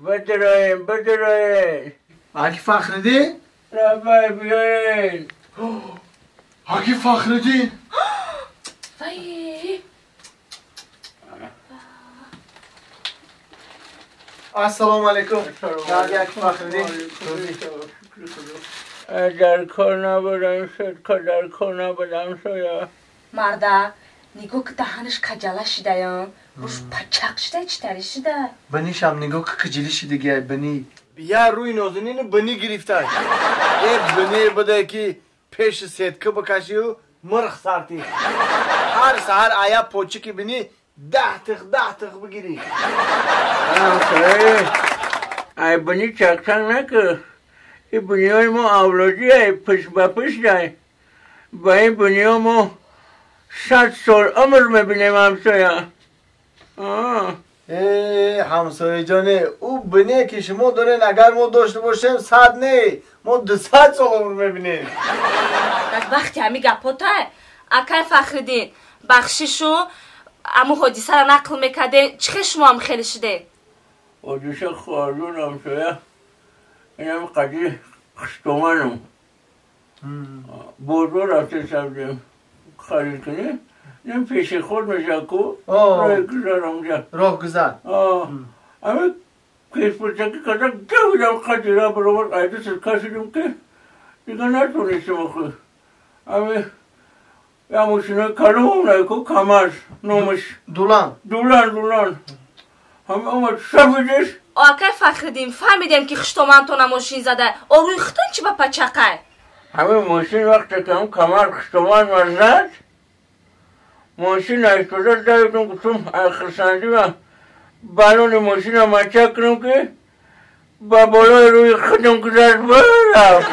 بدرایم بدرایم. حاجی فخرالدین؟ ربای بیاین. حاجی فخرالدین. وای. السلام علیکم. حاجی فخرالدین. در کار نبودم شد که در کار نبودم شد. مردا نگاه که دهنش کجاله شده یا روش پچق شده چطوری شده؟ بنیشم نگاه که کجلی شده گی بنی. یا روی نازنین بنی گرفته. یه بنی بده که پیش سیدکه بکشی و مرخ سارتی. هر سهر آیا پوچه که بینی ده تخ ده تخ بگیری. ای بنی چکچک نکه. این بنیای ما اولادی ای پشت به پشت ای. با این بنیا ما 100 سال عمر میبینیم همسایه. ای همسایه جانه او بنیه که شما دارین اگر ما داشته باشیم 100 نه ما 200 سال عمر میبینیم. وقتی همی گپاتا اکای فخرالدین بخشیشو امو حادثه را نقل میکرده چه شما هم خیلی شده؟ حادثه خواهرون همسایه اینم قضیه خشتومنم بازار رفته سبزیم خرید کنی این پیش خود میشه کو راه گذر اونجا راه گذر اما پیش پرچکی کردم دویدم قدی را برابر ایده سرکا شدیم که دیگه نتونستم آخه. اما یا ماشینای کلوم اونای کو کمر نامش دولان دولان دولان همه اومد سفیدش. آقای فخرالدین فهمیدیم که خشتومنتون ماشین زده آروی خودتون چی با پچقه؟ همه ماشین وقتی که هم کمر خشتومن من زد ماشین ایستاده دویدم گفتم خرسندی و بالون ماشین رو مچک کنم که با بالای روی خودم گذشت برم.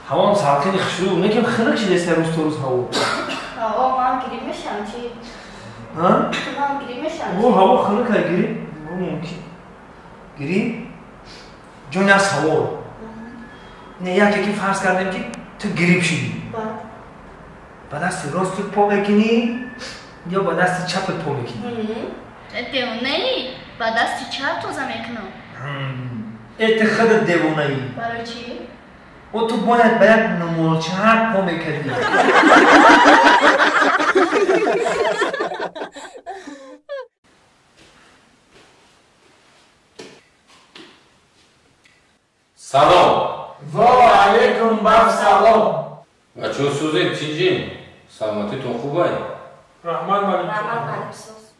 هوا هم سرخیلی خشرو نکم خنک شده سه روز تا روز هوا. آقا من گریم میشم چی؟ ها؟ من گریم میشم. او هوا خنک های گریم؟ ممکن. گریم؟ جون از هوا. نه یکی که فرض کردیم که تو گریب شدی. با دست راست پا میکنی یا با دست چپت پا میکنی؟ دیوانه ای؟ با دست چپ توزه میکنم. ات خودت دیوانه ای. برای چی؟ و تو باید به یک نمولچه پا میکردی. سلام. و علیکم بف سلام. بچه ها سوزید تینجین سلامتیتون خوبه؟ رحمان مالک.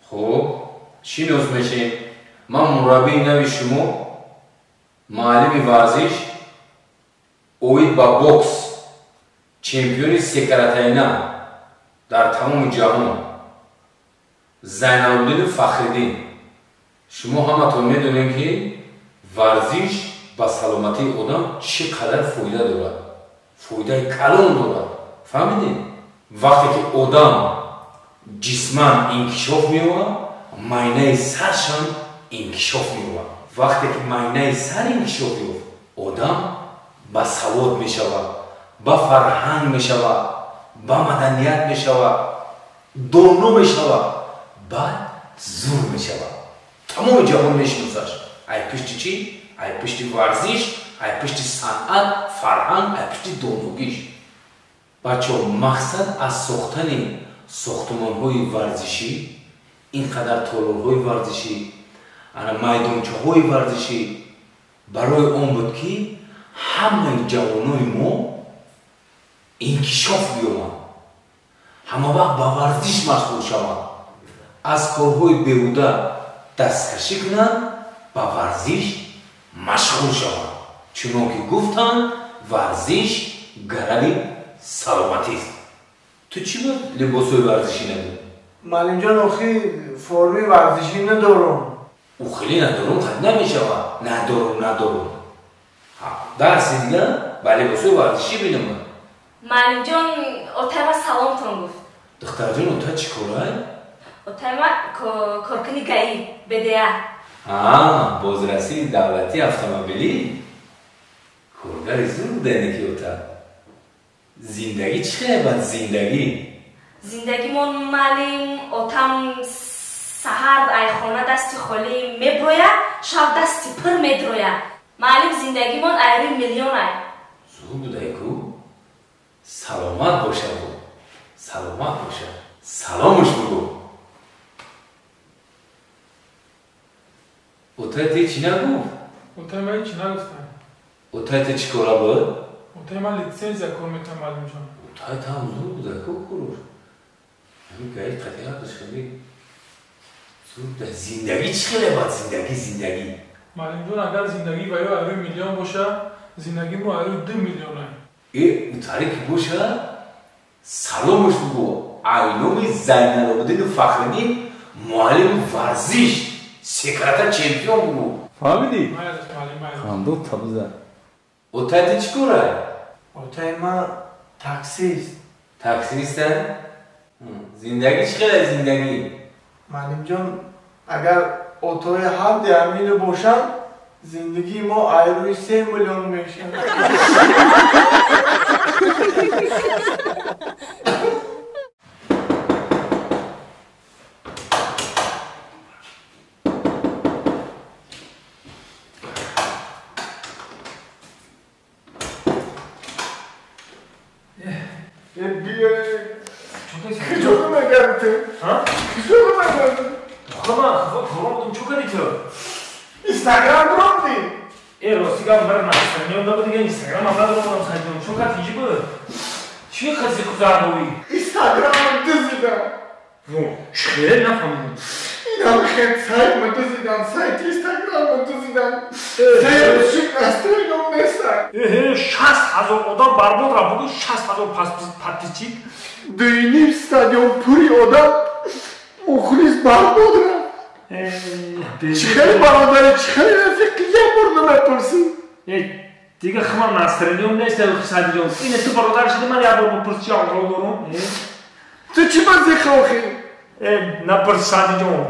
خوب چی نوز میشین؟ من مربی نوی شما معلم ورزش اوید با بوکس چمپیونی سکراتاینا در تمام جهان زینالدین فخرالدین. شما همتون میدونین که ورزش با سلامتی آدم چقدر فایده دارد، فایده کلان دارد. فهمیدین؟ وقتی که آدم جسمان انکشاف می‌یابد، ماینه سرشان انکشاف می‌یابد. وقتی که ماینه سر انکشاف یافت، آدم با سواد می‌شود، با فرهنگ می‌شود، با مدنیت می‌شود، دانا می‌شود، بعد زور می‌شود. تمام جهان می‌شناسش. ای پشت چی؟ ای پشت ورزش، ای پشت صنعت، فرهنگ، ای پشت دانوگیش. بچه مقصد از ساختن ساختمان‌های ورزشی، اینقدر تالارهای ورزشی، میدانچه‌های ورزشی برای آن بود که همه جوانای ما انکشاف بیابند، همه وقت با ورزش مشغول شوند، از کارهای بیهوده دستکشی کنند، با ورزش مشغول شوند. چون که گفتند ورزش گروی سلامتی است. تو چی بود لباس‌های ورزشی نداری؟ معلم جان آخی فرمی ورزشی ندارم. او خیلی ندارم خد نمیشود. ندارم ندارم. درس دیگه با لباس‌های ورزشی بینم. معلم جان اوتای ما سلامتون گفت. دختر جان اوتای چی کاره؟ اوتای ما کارکنی گایی بدیا. آه بازرسی دولتی اتومبیلی. کارگر زور بوده اینه که اوتا. Зиндагӣ чӣ хеле бад зиндагӣ? Зиндагимон маълим, отам саҳар айхона дасти холӣ меброя, шав дасти пир медроя. Маълим зиндагимон айри миллион ай. Зур будай ку? Саломат боша бу. Саломат боша. Саломуш бугу. Отай те чӣ нагуфт? Отай ман чӣ нагуфтам. Отай те чӣ кора буд? Отай ман литсензия кор мекунам, маълимҷон. Отай там зур будай ку куруш. Ҳамин гаи қатиақаш хеле зур будай. Зиндагӣ чӣ хеле бад зиндагӣ, зиндагӣ? Маълимҷон, агар зиндагӣ ва ё айрӯи миллион боша, зиндагӣ мо айрӯи 2 миллион ай. Утаре ки боша, саломуш бугу. Айноми Зайналобиддину Фахриддин муаллими варзиш, секретар чемпион бугу. Фаҳмидӣ? Хандо табза. Отай те чӣ кора? Отай ман таксист. Таксиста? Зиндагӣ чӣ хеле зиндагӣ? Маълимҷон, агар отои ҳадди амине бошанд, зиндагии мо айрӯи 3 миллион мешавад. Инстаграм ромди? Ростига мар настроением дабу дига Инстаграм ам надоромадам сайдон. Чун кат инҷи буд? Чӣ қази кузарновӣ? Инстаграмам дузидам. Во, чӣ нафаҳмидам. Инам хел сайтма дузидам, сайти Инстаграмма дузидам. Сайт настроением неста. 60 000 одам барбод рафт, бугу 60 000 подписчик. 2,5 стадион пури одам мухлис барбод рафт. Чӣ хеле бародари, чӣ хеле рафиқи, як бор намепурсӣ. Дига химам настроением нест, Садиҷон. Ине ту бародар шуди, ман як бор бипурс чӣ аҳвол дорум. Ту чӣ бази хохӣ? Напурс, Садиҷон.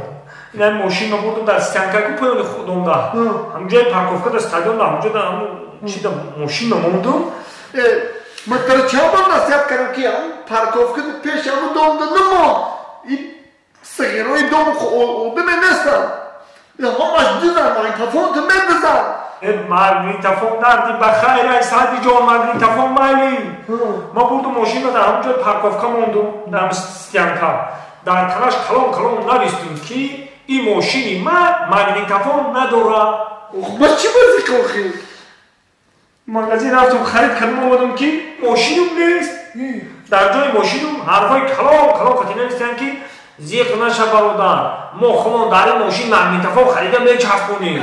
Ина мошин бурдум дар стоянка ку поёни худомда. Ҳамҷои парковка дар стадион да, ҳамҷо да ҳамун чӣ да мошин мондум. Ман тара чанд бор насиҳат кардам ки ҳамун парковка пеш ҳамун домда намон. Сағирои дом одаме нестанд. Ҳамаш дизан, магнитофон ту медизан. Магнитофон дарди ба хайр ай Садиҷон, магнитофон майли. Ма бурдум мошинро дар ҳамон ҷои парковка мондум, дар ҳамин стоянка. Дар танаш калон калон навистум ки ин мошини ман магнитофон надорад. Ба чӣ бозӣ кохӣ? Магазин рафтум, харид кардам, омадам ки мошинум нест. Дар ҷои мошинум ҳарфҳои калон калон қатӣ навистанд ки зиқ наша бародар, мо худмон дар ин мошин магнитофон харида мечаспонем.